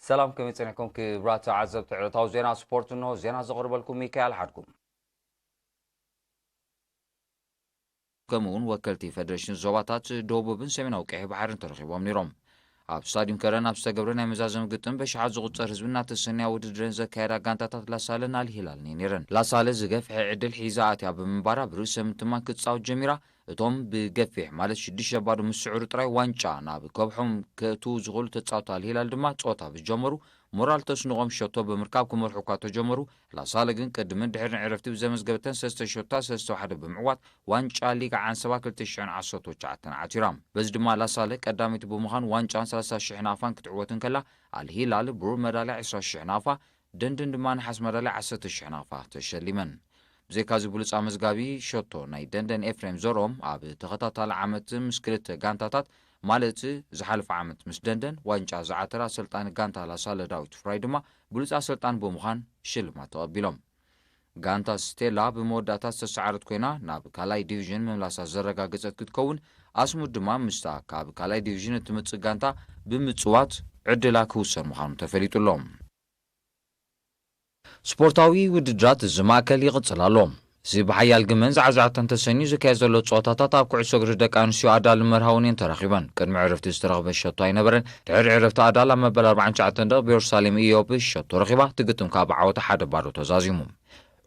ሰላም፣ ከመይ ጸኒሕኩም ክቡራት ተዓዘብቲ ዕለታዊ ዜና ስፖርት? እንሆ ዜና ዘቕርበልኩም ሚካኤል ሓድጉ። ከምኡውን ወከልቲ ፌደሬሽን ዞባታት ደቡብን ሰሜናዊ ቀይሕ ባሕርን ተረኺቦም ነይሮም። ኣብ ስታዲየም ከረን ኣብ ዝተገብረ ናይ መዛዘሚ ግጥም በሽሓት ዝቑጸር ህዝቢ እናተሰንያ ውድድረን ዘካየዳ ጋንታታት ላሳለን ኣልሂላልን እየን ነይረን። ላሳለ ዝገፍሐ ዕድል ሒዛ ኣትያ ብምንባራ ብርእሰ ምትማን ክትጻወት ጀሚራ። እቶም ብገፊሕ ማለት ሽዱሽተ ባዶ ምስ ስዕሩ ጥራይ ዋንጫ ናብ ከብሖም ከእትዉ ዝኽእሉ ተጻወቲ ኣልሂላል ድማ ጸወታ ምስ ጀመሩ ሞራል ተስንቖም ሸቶ ብምርካብ ክመርሑ እኳ ተጀመሩ። ላሳለ ግን ቅድምን ድሕርን ዕረፍቲ ብዘመዝገበተን ሰለስተ ሸቶታት ሰለስተ ሓደ ብምዕዋት ዋንጫ ሊግ ዓንሰባ ክልተ ሽሕን ዓሰርተ ትሽዓተን ዓቲራ። በዚ ድማ ላሳለ ቀዳመይቲ ብምዃን ዋንጫን ሰላሳ ሽሕ ናቕፋን ክትዕወት እንከላ፣ ኣልሂላል ብሩር መዳልያ ዕስራ ሽሕ ናቕፋ፣ ደንደን ድማ ነሓስ መዳልያ ዓሰርተ ሽሕ ናቕፋ ተሸሊመን። ብዘይካዚ ብሉጽ ኣመዝጋቢ ሸቶ ናይ ደንደን ኤፍሬም ዘርኦም ኣብ ተኸታታሊ ዓመት ምስ ክልተ ጋንታታት ማለት ዝሓለፈ ዓመት ምስ ደንደን ዋንጫ ዝዓተረ ኣሰልጣኒ ጋንታ ላሳለ ዳዊት ፍራይ ድማ ብሉጽ ኣሰልጣኒ ብምዃን ሽልማት ተቐቢሎም። ጋንታ ስቴላ ብመወዳእታ ዝተሰዓረት ኮይና ናብ ካልኣይ ዲቪዥን ምምላሳ ዘረጋገጸት ክትከውን፣ ኣስሙድ ድማ ምስታ ካብ ካልኣይ ዲቪዥን እትመጽእ ጋንታ ብምጽዋት ዕድላ ክውሰን ምዃኑ ተፈሊጡ ኣሎ። ስፖርታዊ ውድድራት እዚ ማእከል ይቕጽል ኣሎ። እዚ ብሓያል ግመን ዛዕዛዕታን ተሰንዩ ዝካየድ ዘሎ ጸወታታት ኣብ ኩዕሶ እግሪ ደቂ ኣንስትዮ ኣዳል መርሃውን እየን ተረኺበን። ቅድሚ ዕረፍቲ ዝተረኽበ ሸቶ ኣይነበረን። ድሕሪ ዕረፍቲ ኣዳል ኣብ መበል ኣርባዓን ትሽዓተን ደቂቕ ብየሩሳሌም ኢዮብ ሸቶ ረኺባ። እቲ ግጥም ከኣ ብዓወታ ሓደ ባዶ ተዛዚሙ።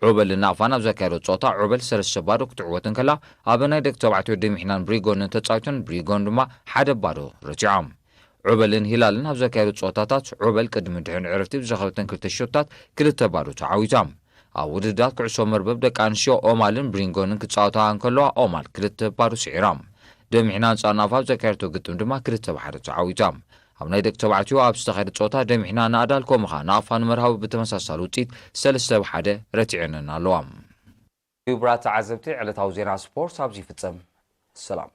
ዑበልን ናቕፋን ኣብ ዘካየዶ ጸወታ ዑበል ሰለስተ ባዶ ክትዕወት እንከላ፣ ኣብ ናይ ደቂ ተባዕትዮ ደሚሕናን ብሪጎንን ተጻዊተን ብሪጎን ድማ ሓደ ባዶ ረቲዖም። ዑበልን ሂላልን ኣብ ዘካየዶ ጸወታታት ዑበል ቅድሚ ድሕን ዕረፍቲ ብዝረኸበተን ክልተ ሸቶታት ክልተ ባዶ ተዓዊታ። ኣብ ውድድራት ኩዕሶ መርበብ ደቂ ኣንስትዮ ኦማልን ብሪንጎንን ክጻወታ እንከለዋ ኦማል ክልተ ባዶ ስዒራ። ደሚሕና ኣንጻር ናቕፋ ኣብ ዘካየደቶ ግጥም ድማ ክልተ ብሓደ ተዓዊታ። ኣብ ናይ ደቂ ተባዕትዮ ኣብ ዝተኻየደ ጸወታ ደሚሕና ንኣዳል ከምኡ ኸኣ ናቕፋ ንመርሃዊ ብተመሳሳሊ ውጽኢት ሰለስተ ብሓደ ረቲዐንን ኣለዋ። ክቡራት ተዓዘብቲ፣ ዕለታዊ ዜና ስፖርት ኣብዚ ይፍጸም። ሰላም።